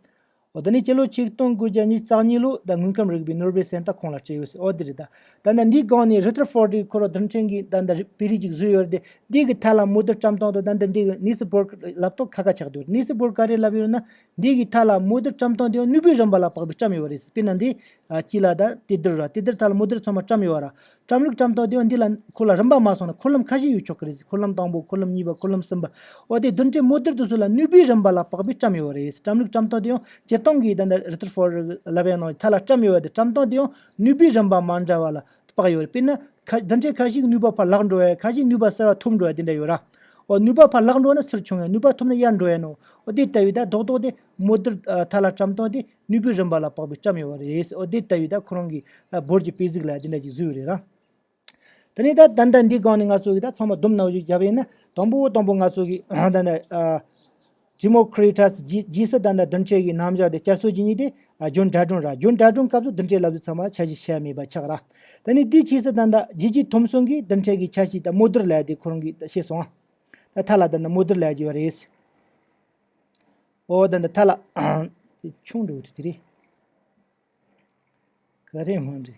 འོ་ད་ནི་སྤྱི་ལོ་ཆིག་སྟོང་དགུ་བརྒྱ་ཉི་ཤུ་རྩ་གཉིས་ལོ་ད་དངོས་ཁམས་རིག་པའི་ནོ་བེལ་གཟེངས་རྟགས་ཁོང་ལ་སྤྲད་ཡོད་ཟེར། འོ་དེ་རེད་ད། ད་ལྟ་འདིའི་སྒང་ནས་རུ་ཐར་ཕོར་ཌི་ཁོ་རང་རྡུལ་ཕྲན་གྱི་ད་ལྟ་དཔེ་རིས་ཅིག་བཟོས་ཡོད་རེད་དེ། འདི་གི་ཐད་ལ་མོ་རྡུལ་བཀྲམ་སྟངས་དང་ད་ལྟ་འདི་གི་ནིས་སི་བོར་ལབ་སྟངས་ཁ་ཁ་ཆགས་འདུག་ནིས་སི་བོར་ག་རེ་ལབ་ཡོད་ན། འདི་གི་ཐད་ལ་མོ་རྡུལ་བཀྲམ་སྟངས་དེ་ཡང་ནུས་པའི་རིམ་པ་ལ་དཔག་པའི་བཀྲམ་ཡོད་རེད། དཔེར་ན་འདི་ཨ་དཀྱིལ་ལ་ད་ཏེ་རྡུལ་ར་ཏེ་རྡུལ་ཐད་ལ་མོ་རྡུལ་ཚང་མ་བཀྲམ་ཡོད་ར། བཀྲམ་ལུགས་བཀྲམ་སྟངས་དེ་ཡང་འདི་ལ་ཁོ་ལ་རིམ་པ་མ་སོང་ན་འཁོར་ལམ་ཁ་ཤས་ཡོད་ཆོག་གི་རེད། འཁོར་ལམ་དང་པོ་འཁོར་ལམ་གཉིས་པ་འཁོར་ལམ་གསུམ་པ། འོ་དེ་རྡུལ་ཕྲན་མོ་རྡུལ་དེ་ཚོ་ལ་ནུས་པའི་རིམ་པ་ལ་དཔག་པའི་བཀྲམ་ཡོད་རེད། བཀྲམ་ལུགས་བཀྲམ་སྟངས་དེ་ཡང་སྤྱིར་བཏང་གི་ད་ལྟ་རུ་ཐར་ཕོར་ཌི་ལབ་ཡ་ནང་ཐད་ལ་བཀྲམ་ཡོད་རེད། བཀྲམ་སྟངས་དེ་ཡང་ནུས་པའི་རིམ་པ་མ་འདྲ་བ་ལ་དཔག་ཡོད་རེད། དཔེར་ན་ཁ་རྡུལ་ཕྲན་ཁ་ཤས་ཀྱི་ནུས་པ་ཕར་ལྷག་འགྲོ་ཡ། ཁ་ཤས་ནུས་པ་གསར་བ་ཐོབ་འགྲོ་ཡ་དེ་འདྲ་ཡོད་ར། འོ་ནུས་པ་ཕར་ལྷག་འགྲོ་ན་ཚུར་ཆུང་ཡ། ནུས་པ་ཐོབ་ན་ཡར་འགྲོ་ཡ་ནོ། འོ་དེ་ལྟ་བུའི་ད་རྡོག་རྡོག་དེ་མོ་རྡུལ་ཨ་ཐད་ལ་བཀྲམ་སྟངས་དེ་ནུས་པའི་རིམ་པ་ལ་དཔག་པའི་བཀྲམ་ཡོད་པ་རེད། འོ་དེ་ལྟ་བུའི་ད་ཁོ་རང་གི་ཨ་བོར་གྱི་དཔེ་གཟུགས་ལ་དེ་འདྲ་ཅིག་བཟོས་ཡོད་རེད་ར། དེ་ནས་ད་ད་ལྟ་འདི་སྒང་ནས་ང་ཚོ་གི་ད་ཚང་མ་སྡོམ་ནང་བཞིན་བརྒྱབ་ཡིན་ན། དང་པོ་དང་པོ་ང་ཚོ་གི་ད་ལྟ་ཨ་ཌི་མོ་ཀྲི་ཊ་སི་རྗེས་རྗེས་སུ་ད་ལྟ་རྡུལ་ཕྲན་གྱི་རྣམ་གཞག་དེ་བསྐྱར་གསོ་བྱེད་མཁན་དེ་ཨ་ཇོན་ཌ་ཀྲོན་ར། ཇོན་ཌ་ཀྲོན་སྐབས་སུ་རྡུལ་ཕྲན་ལབ་དུས་ཚང་མ་ཆ་ཤས་བཤད་མེད་པ་ཆགས་ར། དེ་ནས་དེའི་རྗེས་སུ་ད་ལྟ་ཇི་ཇི་ཐོམ་སོན་གྱིས་རྡུལ་ཕྲན་གྱི་ཆ་ཤས་ད་མོ་རྡུལ་ལབ་དེ་ཁོ་རང་གིས་ད་བཤད་སོང་ཨ། ད་ཐད་ལ་ད་ལྟ་མོ་རྡུལ་ལབ་ཀྱི་ཡོད་རེད། འོ་ད་ལྟ་ཐད་ལ་དེ་ཆུང་འགྲོ་གི་འདུག་དེ་རེད། ག་རེ་མ་རེད།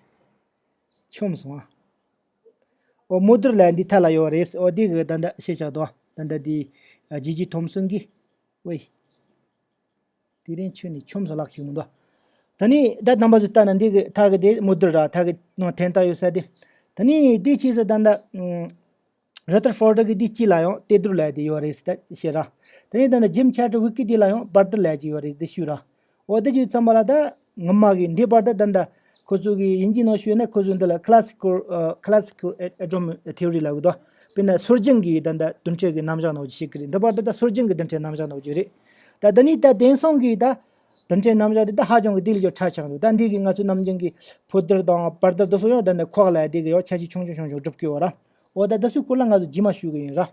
ཆོམ་སོང་ཨ། འོ་མོ་རྡུལ་ལབ་འདི་ཐད་ལ་ཡོད་རེད། འོ་འདི་གི་ད་ལྟ་ཤེས་བྱ་དོ། ད་ལྟ་འདི་ཨ་ཇི་ཇི་ཐོམ་སོན་གྱིས། ཝེ། དེ་རིང་ཁྱོད་ནི་ཆོམ་སོང་ལགས་ཤིག་མི་འདུག་ད་ནི་ད་རྣམ་པ་ཚོ་ལྟ་ན་འདི་གི་ཐད་གི་དེ་མོ་རྡུལ་ར། ཐད་གི་ནང་དན་རྟགས་ཡོད་ས་དེ། ད་ནི་འདི་ཕྱིས་སུ་ད་ལྟ་ཨུམ། རུ་ཐར་ཕོར་ཌི་གི་འདི་དཀྱིལ་ལ་ཡང་ཏེ་རྡུལ་ལབ་དེ་ཡོད་རེད་ཟེར་ད་བཤད་ར། དེ་ནས་ད་ནི་ཇིམ་ཆེ་ཌི་ཝིག་གི་འདི་ལ་ཡང་བར་རྡུལ་ལབ་ཀྱི་ཡོད་རེད་དེ་ཞུས་ར། འོ་དེ་བྱས་ཙམ་པ་ལ་ད་ངོ་མ་གི་འདི་བར་ད་ད་ད་ཁོ་ཚོ་གི་དབྱིན་ཇིའི་ནང་ཞུས་ན་ཁོ་ཚོ་འདི་ལ་ཁ་ལ་སི་ཀལ་ཨ་ཁ་ལ་སི་ཀལ་ཨེ་ཊོམ་ཐེ་ཨོ་རི་ལབ་གི་འདུག་དཔེར་ན་སྲོལ་རྒྱུན་གྱི་ད་ད་རྡུལ་ཕྲན་གྱི་རྣམ་གཞག་ནང་བཞིན་བཤད་གི་རེད། འདི་བར་ད་ད་སྲོལ་རྒྱུན་གྱི་རྡུལ་ཕྲན་རྣམ་གཞག་ནང་བཞིན་རེད། ད་ད་ནི་ད་དེང་སང་གི་ད་རྡུལ་ཕྲན་རྣམ་གཞག་དེ་ད་ཧ་ཅང་གི་དེ་ལས་ཀྱང་ཕྲ་ཆགས་འདུག་ད་འདི་གི་ང་ཚོ་ནམ་རྒྱུན་གྱི་ཕོ་རྡུལ་དང་བར་རྡུལ་དེ་ཚོ་ཡང་ད་ནི་ཁོག་ལ་དེ་གི་ཡང་ཆ་ཤས་ཆུང་ཆུང་ཆུང་ཆུང་སྒྲུབ་ཀྱི་ཡོད་ར། འོ་ད་ད་སུའི་སྐོར་ལ་ང་ཚོ་རྗེས་མ་ཞུ་གི་ཡིན་ར།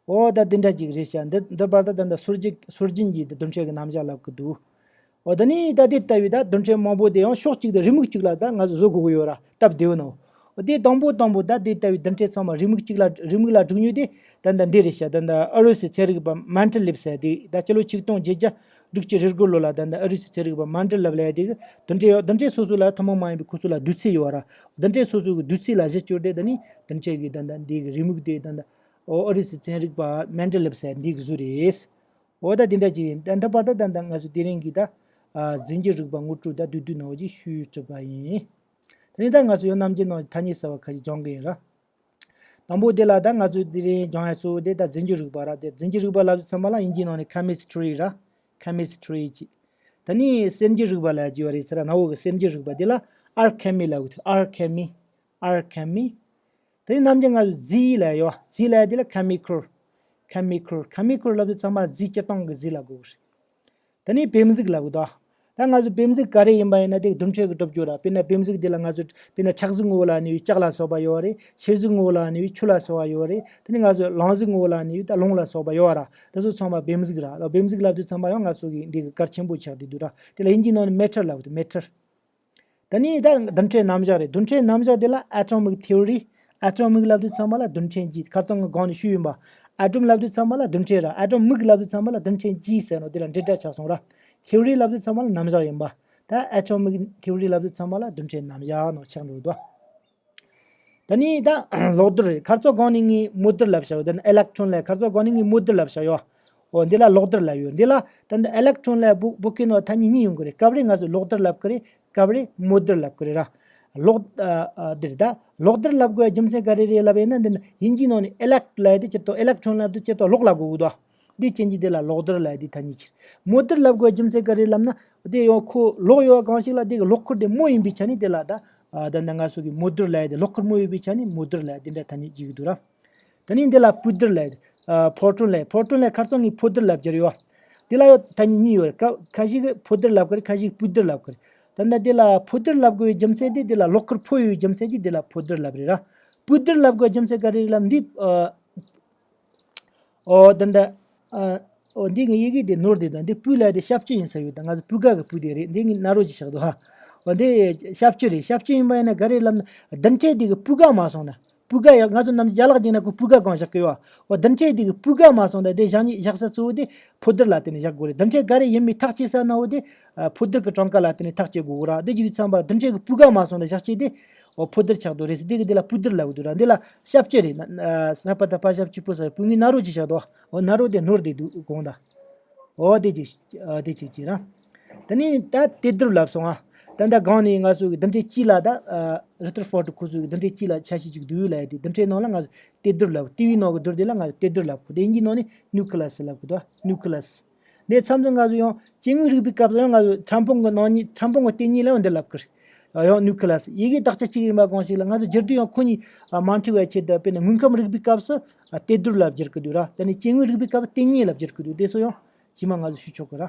འོ་ད་དེ་འདྲ་ཅིག་རེད་ཤག་འདི་འདི་བར་ད་ད་ད་སྲོལ་རྒྱུན་སྲོལ་རྒྱུན་གྱི་རྡུལ་ཕྲན་གྱི་རྣམ་གཞག་ལབ་ཀྱི་འདུག་འོ་ད་ནི་ད་དེ་ལྟ་བུའི་ད་རྡུལ་ཕྲན་མང་པོ་དེ་ཡང་ཕྱོགས་གཅིག་ཏུ་རེའུ་མིག་གཅིག་ལ་ད་ང་ཚོ་བཟོ་དགོས་ཀྱི་ཡོད་ར། སྟབས་བདེ་བོ་ནོ། འོ་དེ་དང་པོ་དང་པོ་ད་དེ་ལྟ་བུའི་རྡུལ་ཕྲན་ཚང་མ་རེའུ་མིག་གཅིག་ལ་རེའུ་མིག་ལ་འགྲིག་ནུས་དེ་ད་ད་འདི་རེད་ཤག་ད་ད་ཨུ་རུ་སུའི་ཚན་རིག་པ་མན་ཏེ་ལེབ་ཟེར་དེ་ད་སྤྱི་ལོ་ཆིག་སྟོང་བརྒྱད་བརྒྱ་དྲུག་ཅུ་རེ་དགུ་ལོ་ལ་ད་ད་ཨུ་རུ་སུའི་ཚན་རིག་པ་མན་ཏེ་ལེབ་ལབ་ཡ་དེ་གི་རྡུལ་ཕྲན་ཡོད། རྡུལ་ཕྲན་སོ་སོ་ལ་ཐུན་མོང་མ་ཡིན་པའི་ཁོ་ཚོ་ལ་བསྡུར་ཚད་ཡོད་ར། རྡུལ་ཕྲན་སོ་སོ་གི་བསྡུར་ཚད་ལ་གཞི་བཅོལ་ཏེ་ད་ནི་རྡུལ་ཕྲན་གི་ད་ད་འདི་གི་རེའུ་མིག་དེ་ད་ད་ཨོ་ཨུ་རུ་སུའི་ཚན་རིག་པ་མན་ཏེ་ལེབ་ཟེར་འདི་གི་བཟོས་རེད། འོ་ད་དེ་འདྲ་ཅིག་ཡིན། ད་འདི་བར་དུ་ད་ད་ང་ཚོ་དེ་རིང་གི་ད་ཨ་རྫས་འགྱུར་རིག་པ་ངོ་སྤྲོད་ད་བསྡུས་བསྡུས་ནང་བཞིན་ཞུས་གྲུབ་པ་ཡིན། དེ་ནས་ད་ང་ཚོ་ཡང་ནམ་རྒྱུན་ནང་ཐ་སྙད་གསར་བ་ཁ་ཤས་སྦྱང་གི་ཡིན་ར། དང་པོ་དེ་ལ་ད་ང་ཚོ་དེ་རིང་སྦྱང་ཡ་གཙོ་བོ་དེ་ད་རྫས་འགྱུར་རིག་པ་ར། དེ་རྫས་འགྱུར་རིག་པ་ལབ་དུས་ཙམ་པ་ལ་དབྱིན་ཇིའི་ནང་ནས་ཁེ་མི་སི་ཊི་རི་ར། ཁེ་མི་སི་ཊི་རི་ཅིག་ད་ནི་གསར་འགྱུར་རིག་པ་ལབ་ཀྱི་ཡོད་རེད་ཟེར་ར། ནའོ་གི་གསར་འགྱུར་རིག་པ་དེ་ལ་ཨལ་ཁེ་མི་ལབ་གི་འདུག་ཨལ་ཁེ་མི། ཨལ་ཁེ་མི། དེ་ནི་ནམ་རྒྱུན་ང་ཚོ་རྫས་ལབ་ཡོད། རྫས་ལབ་དེ་ལ་ཁེ་མི་ཀལ། ཁེ་མི་ཀལ། ཁེ་མི་ཀལ་ལབ་དུས་ཚང་མ་རྫས་སྤྱིར་བཏང་གི་རྫས་ལབ་དགོས་རེད། དེ་ནི་བེམ་གཟུགས་ལབ་གི་འདུག་ད་ང་ཚོ་བེམ་གཟུགས་ག་རེ་ཡིན་པ་ཡིན་ན་དེ་རྡུལ་ཕྲན་གྱི་གྲུབ་རྒྱུ་ར། དཔེར་ན་བེམ་གཟུགས་དེ་ལ་ང་ཚོ་དཔེར་ན་ཁྲག་གཟུགས་ངོ་བོ་ལབ་ནི་ཡོད། ལྕགས་ལ་སོགས་པ་ཡོད་རེད། མཆེར་གཟུགས་ངོ་བོ་ལབ་ནི་ཡོད། ཆུ་ལ་སོགས་པ་ཡོད་རེད། དེ་ནི་ང་ཚོ་རླངས་གཟུགས་ངོ་བོ་ལབ་ནི་ཡོད། ད་རླུང་ལ་སོགས་པ་ཡོད་ར། དེ་ཚོ་ཚང་མ་བེམ་གཟུགས་ར། ད་བེམ་གཟུགས་ལབ་དུས་ཚང་མ་ཡང་ང་ཚོ་གི་འདི་གི་གལ་ཆེན་པོ་ཆགས་བསྡད་འདུག་ར། དེ་ལ་དབྱིན་ཇིའི་ནང་ནས་མེ་ཊར་ལབ་གི་འདུག་མེ་ཊར། ད་ནི་ད་རྡུལ་ཕྲན་རྣམ་གཞག་རེད། རྡུལ་ཕྲན་རྣམ་གཞག་དེ་ལ་ཨ་ཊོ་མིག་ཐེའོ་རི། ཨ་ཊོ་མིག་ལབ་དུས་ཚང་མ་ལ་རྡུལ་ཕྲན་གྱི། ཁ་སང་གི་སྒང་ནས་ཞུས་ཡིན་པ། ཨ་ཊོམ་ལབ་དུས་ཚང་མ་ལ་རྡུལ་ཕྲན་ར། ཨ་ཊོ་མིག་ལབ་དུས་ཚང་མ་ལ་རྡུལ་ཕྲན་གྱི་ཟེར་ནོ་དེ་ལ་འབྲེལ་སྒྲ་ཆགས་སོང་ར། ཐེའོ་རི་ལབ་དུས་ཚང་མ་ལ་རྣམ་གཞག་ཡིན་པ། ད་ཨ་ཊོ་མིག་ཐེའོ་རི་ལབ་དུས་ཚང་མ་ལ་རྡུལ་ཕྲན་རྣམ་གཞག་ནོ་ཆགས་འགྲོ་འདུག་ད་ནི་ད་གློག་རྡུལ་རེད། ཁ་སང་གོང་ནས་ངས་མོ་རྡུལ་ལབ་བྱ་བ། ད་ནི་ཨི་ལེག་ཊོན་ལབ། ཁ་སང་གོང་ནས་ངས་མོ་རྡུལ་ལབ་བྱ་བ། འོ་འདི་ལ་གློག་རྡུལ་ལབ་ཡོད། འདི་ལ་ད་ནི་ཨི་ལེག་ཊོན་ལབ་བོད་སྐད་ནང་ཐ་སྙད་གཉིས་ཡོང་གི་རེད། སྐབས་རེ་ང་ཚོས་གློག་རྡུལ་ལབ་གི་རེད། སྐབས་རེ་མོ་རྡུལ་ལབ་གི་རེད་ར། གློག་ཨ་ཨ་འདི་རེད་ད། གློག་རྡུལ་ལབ་དགོས་རྒྱུ་མཚན་ག་རེ་རེད་ལབ་ཡིན་ན། འདི་ནི་དབྱིན་ཇིའི་ནང་ནས་ཨི་ལེག་ལབ་ཡ་དེ་སྤྱིར་བཏང་ཨི་ལེག་ཊོན་ལབ་དུས་སྤྱིར་བཏང་གློག་ལབ་དགོས་གི་འདུག་འདི་རྐྱེན་གྱིས་འདི་ལ་གློག་རྡུལ་ལབ་ཡ་དེ་ཐ་སྙད་ཕྱིར། མོ་རྡུལ་ལབ་དགོས་རྒྱུ་མཚན་ག་རེ་ལབ་ན། དེ་ཡང་ཁོ་གློག་ཡོད་གང་ཞིག་ལ་དེ་གི་གློག་འཁོར་དེ་མོ་ཡིན་པའི་ཆ་ནས་དེ་ལ་ད། ཨ་ད་ནི་ང་ཚོ་གི་མོ་རྡུལ་ལབ་ཡ་དེ། གློག་འཁོར་མོ་ཡོད་པའི་ཆ་ནས་མོ་རྡུལ་ལབ་ཡ་དེ་འདྲ་ཐ་སྙད་བརྗོད་ཀྱི་འདུག་ར། ད་ནི་འདི་ལ་སྤུས་རྡུལ་ལབ་ཡ་དེ། ཨ་ཕོ་ཊོན་ལབ་ཡ། ཕོ་ཊོན་ལབ་ཡ་ཁ་སང་ངས་ཕོ་རྡུལ་ལབ་བསྒྱུར་ཡོད། དེ་ལ་ཡང་ཐ་སྙད་གཉིས་ཡོད་རེད། ཁ་ཁ་ཤས་ཀྱིས་ཕོ་རྡུལ་ལབ་གི་རེད། ཁ་ཤས་ཀྱིས་སྤུས་རྡུལ་ལབ་གི་རེད། ད་ནི་དེ་ལ་ཕོ་རྡུལ་ལབ་དགོས་པའི་རྒྱུ་མཚན་དེ་དེ་ལ་གློག་འཁོར་ཕོ་ཡོད་པའི་རྒྱུ་མཚན་གྱིས་དེ་ལ་ཕོ་རྡུལ་ལབ་རེད་ར། སྤུས་རྡུལ་ལབ་དགོས་རྒྱུ་མཚན་ག་རེ་རེད་ལབ་ན་འདི། ཨ། ཨོ་ད་འདི། ཨ། ཨོ་འདི་ངའི་ཡི་གེ་དེ་ནོར་བསྡད་འདུག་འདི་སྤུས་ལབ་ཡ་དེ་ཤབ་ཅིག་ཡིན་ས་ཡོད། ད་ང་ཚོ་སྤུས་ཀ་གི་སྤུས་དེ་རེད། འདི་ངས་ན་རོ་ཅིག་བཞག་འདུག་ཧ། ཨོ་འདི་ཤབ་ཅིག་རེད། ཤབ་ཅིག་ཡིན་པ་ཡིན་ན་ག་རེ་ལབ་ན། རྡུལ་ཕྲན་དེ་གི་སྤུས་ཀ་མ་སོང་ན། སྤུས་ཀ་ཡ་ང་ཚོ་ནམ་རྒྱུན་ཅ་ལག་བརྒྱབ་ན་ཁོ་སྤུས་ཀ་གང་བཞག་གི་ཡོད། ཨོ་རྡུལ་ཕྲན་དེ་གི་སྤུས་ཀ་མ་སོང་ན་དེ་བཞག་ནི་བཞག་ས་གཙོ་བོ་དེ་ཕོ་རྡུལ་ལ་བརྟེན་ནས་བཞག་དགོས་རེད། རྡུལ་ཕྲན་ག་རེ་ཡིན་མིན་ཐག་བཅད་ས་ན་འོ་དེ། ཨ་ཕོ་རྡུལ་གྱི་གྲངས་ཀ་ལ་བརྟེན་ནས་ཐག་བཅད་དགོས་ར། དེ་བྱེད་དུས་ཙམ་པ་རྡུལ་ཕྲན་གྱི་སྤུས་ཀ་མ་སོང་ན་བཞག་བྱས་དེ། ཨོ་ཕོ་རྡུལ་ཆགས་འདུག་རེད་ཟེར། དེ་གི་དེ་ལ་སྤུས་རྡུལ་ལབ་ཀྱི་འདུག་ར། འདི་ལ་ཤབ་ཅིག་རེད། ཨ་ས་པ་ད་པ་ཤབ་ཅིག་པོ་ས་སྤུས་ངའི་ན་རོ་ཅིག་བཞག་འདུག་ཨོ་ན་རོ་དེ་ནོར་བསྡད་འདུག་དགོངས་དག་ཨོ་དེ་ཅིག་ཨ་དེ་ཅིག་ཅིག་ར། དེ་ནས་ད་གཏེར་རྡུལ་ལབ་སོང་ཨ། ད་ལྟ་གོང་ནས་ང་ཚོ་གི་རྡུལ་ཕྲན་གཅིག་ལ་ད་ཨ་ར་ཐར་ཕོར་ཌི་ཁོ་ཚོ་གི་རྡུལ་ཕྲན་གཅིག་ལ་ཆ་ཤས་གཅིག་འདུག་ལབ་ཡ་དེ། རྡུལ་ཕྲན་ནང་ལ་ང་ཚོ་གཏེར་རྡུལ་ལབ། ལྟེ་བའི་ནང་གི་རྡུལ་དེ་ལ་ང་ཚོ་གཏེར་རྡུལ་ལབ་གོ། དེ་དབྱིན་ཇིའི་ནང་ནས་ནིའུ་ཀི་ལ་སི་ལབ་གི་འདུག་ནིའུ་ཀི་ལ་སི། འདི་མཚམས་མཚམས་ང་ཚོ་ཡང་སྐྱེ་དངོས་རིག་པའི་སྐབས་སུ་ཡང་ང་ཚོ་ཕྲ་ཕུང་གི་ནང་ཉིད། ཕྲ་ཕུང་གི་ལྟེ་གཉིས་ལ་ཡང་འདི་ལབ་གི་རེད། ཡང་ནིའུ་ཀི་ལ་སི། ཡི་གེ་དག་ཆ་གཅིག་ཡིན་པ་གང་ཞིག་ལ་ང་ཚོ་བསྒྱུར་དུས་ཡང་ཁོ་གཉིས་མ་འཁྲུལ་བའི་ཆེད་དུ། དཔེར་ན་དངོས་ཁམས་རིག་པའི་སྐབས་སུ་གཏེར་རྡུལ་ལ་བསྒྱུར་གི་འདུག་ར། དེ་ནས་སྐྱེ་དངོས་རིག་པའི་སྐབས་སུ་ལྟེ་གཉིས་ལ་བསྒྱུར་གི་འདུག་དེ་ཚོ་ཡང་རྗེས་མ་ང་ཚོ་ཞུ་ཆོག་གི་ར།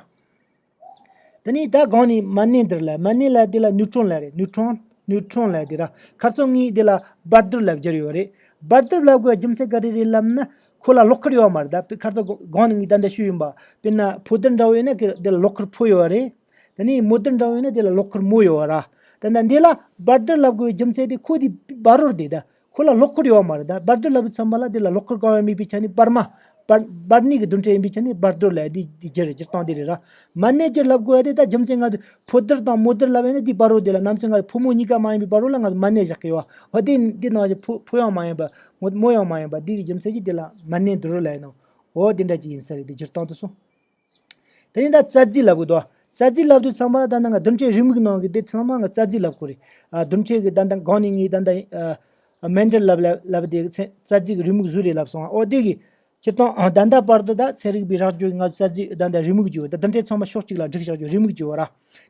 དེ་ནས་ད་གོང་ནས་མར་གནས་རྡུལ་ལ། མར་གནས་ལབ་དེ་ལ་ནིའུ་ཊོན་ལབ་རེད། ནིའུ་ཊོན། ནིའུ་ཊོན་ལབ་དེ་ར། ཁ་སང་ངས་དེ་ལ་འབར་རྡུལ་ལབ་བསྒྱུར་ཡོད་རེད། འབར་རྡུལ་ལབ་དགོས་རྒྱུ་མཚན་ག་རེ་རེད་ལབ་ན། ཁོ་ལ་གློག་འཁོར་ཡོད་མ་རེད། ད་ཁ་སང་གོང་ནས་ངས་ད་ལྟ་ཞུས་ཡིན་པ། དཔེར་ན་ཕོ་རྡུལ་འདྲ་བོ་ཡིན་ན་དེ་ལ་གློག་འཁོར་ཕོ་ཡོད་རེད། དེ་ནས་མོ་རྡུལ་འདྲ་བོ་ཡིན་ན་དེ་ལ་གློག་འཁོར་མོ་ཡོད་ར། ད་ལྟ་འདི་ལ་འབར་རྡུལ་ལབ་དགོས་རྒྱུ་མཚན་དེ་ཁོ་དེ་འབར་རོ་རེད་དེ། ད་ཁོ་ལ་གློག་འཁོར་ཡོད་མ་རེད། ད་འབར་རྡུལ་ལབ་དུས་ཙམ་པ་ལ་དེ་ལ་གློག་འཁོར་གང་ཡང་མེད་པའི་ཆ་ནས་འབར་མ། འབར་འབར་ནུས་ཀྱི་རྡུལ་ཕྲན་ཡིན་པའི་ཆ་ནས་འབར་རྡུལ་ལབ་དེ་དེ་བསྒྱུར་རེད། བསྒྱུར་སྟངས་དེ་རེད་ར། མར་གནས་རྡུལ་ལབ་དགོས་ཡ་དེ་ད་རྒྱུ་མཚན་ང་ཚོ་ཕོ་རྡུལ་དང་མོ་རྡུལ་ལབ་ཡིན་ན་དེ་འབར་རོ་དེ་ལ། ནམ་རྒྱུན་ང་ཚོ་ཕོ་མོ་གཉིས་ཀ་མ་ཡིན་པའི་འབར་རོ་ལ་ང་ཚོ་མར་གནས་བཞག་གི་ཡོད། འོ་དེ་འདི་ནང་བཞིན་ཕོ་ཕོ་ཡང་མ་ཡིན་པ། མོ་མོ་ཡང་མ་ཡིན་པ། དེ་གི་རྒྱུ་མཚན་གྱིས་དེ་ལ་མར་གནས་རྡུལ་ལབ་ཡིན་ནོ། འོ་དེ་འདྲ་ཅིག་ཡིན་ས་རེད། དེ་བསྒྱུར་སྟངས་དེ་སོང་། དེ་ནས་ད་རྩ་རྫས་ལབ་གི་འདུག་རྩ་རྫས་ལབ་དུས་ཚང་མ་ད་ནང་རྡུལ་ཕྲན་རེའུ་མིག་ནང་གི་དེ་ཚང་མ་ང་རྩ་རྫས་ལབ་དགོས་རེད། ཨ་རྡུལ་ཕྲན་གི་ད་ལྟ་གོང་ནས་ངས་ད་ལྟ་ཨ་མན་ཌལ་ལབ་ལབ་ལབ་དེ་ཚན་རྩ་རྫས་ཀྱི་རེའུ་མིག་བཟོས་རེད་ལབ་སོང་། ཨོ་དེ་གི་སྤྱིར་བཏང་ཨ་ད་ལྟ་བར་དུ་ད་ཚན་རིག་པའི་ར་སྤྲོད་ང་ཚོ་རྩ་རྫས་ད་ལྟ་རེའུ་མིག་བརྗོད། ད་རྡུལ་ཕྲན་ཚང་མ་ཕྱོགས་གཅིག་ལ་བསྒྲིགས་བཞག་རྒྱུ་རེའུ་མིག་བརྗོད་ར།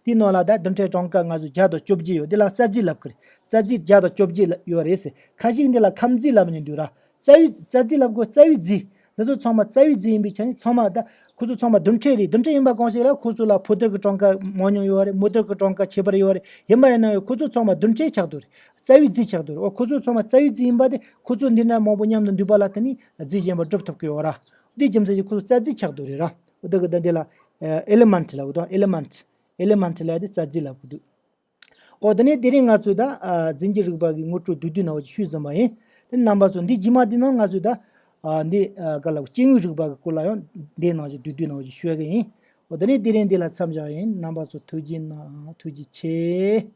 དེའི་ནང་ལ་ད་རྡུལ་ཕྲན་གྲངས་ཀ་ང་ཚོ་བརྒྱ་དང་བཅོ་བརྒྱད་ཡོད། དེ་ལ་རྩ་རྫས་ལབ་གི་རེད། རྩ་རྫས་བརྒྱ་དང་བཅོ་བརྒྱད་ཡོད་རེད་ཟེར། ཁ་ཤས་འདི་ལ་ཁམས་རྫས་ལབ་ནས་འདུག་ར། རྩ་བའི་རྩ་རྫས་ལབ་དགོས། རྩ་བའི་རྫས། འདི་ཚོ་ཚང་མ་རྩ་བའི་རྫས་ཡིན་པའི་ཆ་ནས་ཚང་མ་ད་ཁོ་ཚོ་ཚང་མ་རྡུལ་ཕྲན་རེད། རྡུལ་ཕྲན་ཡིན་པ་གང་ཞིག་ལ་ཁོ་ཚོ་ལ་ཕོ་རྡུལ་གྱི་གྲངས་ཀ་མང་ཉུང་ཡོད་རེད། མོ་རྡུལ་གྱི་གྲངས་ཀ་ཁྱད་པར་ཡོད་རེད། ཡིན་པ་ཡིན་ན་ཡང་ཁོ་ཚོ་ཚང་མ་རྡུལ་ཕྲན་ཆགས་འདུག་རེད། རྩ་བའི་རྫས་ཆགས་འདུག་རེད། འོ་ཁོ་ཚོ་ཚང་མ་རྩ་བའི་རྫས་ཡིན་པ་དེ་ཁོ་ཚོ་འདི་འདྲ་མང་པོ་མཉམ་དུ་འདུས་པ་ལ་བརྟེན་ནས་རྫས་གཞན་པ་གྲུབ་ཐུབ་ཀྱི་ཡོད་ར། འདིའི་རྒྱུ་མཚན་གྱིས་ཁོ་ཚོ་རྩ་རྫས་ཆགས་འདུག་རེད་ར། འོ་ད་གི་ད་འདི་ལ་ཨེ་ལི་མེན་ཊི་ལབ་འདུག་ཨེ་ལི་མེན་ཊི། ཨེ་ལི་མེན་ཊི་ལབ་དེ་རྩ་རྫས་ལབ་གི་འདུག། འོ་དེ་ནས་དེ་རིང་ང་ཚོས་ད་ཨ་རྫས་འགྱུར་རིག་པ་གི་ངོ་སྤྲོད་བསྡུས་བསྡུས་ནང་བཞིན་ཞུས་ཟིན་པ་ཡིན། དེ་རྣམ་པ་ཚོ་འདི་རྗེས་མ་འདི་ནང་ང་ཚོས་ད་ཨ་འདི་ཨ་ག་ལ་སྐྱེ་དངོས་རིག་པ་གི་སྐོར་ལ་ཡང་འདི་ནང་བཞིན་བསྡུས་བསྡུས་ནང་བཞིན་ཞུ་གི་ཡིན། འོ་དེ་ནས་དེ་རིང་འདི་ལ་མཚམས་བཞག་ཡིན། རྣམ་པ་ཚོ་ཐུགས་རྗེ་གནང་། ཐུགས་རྗེ་ཆེ།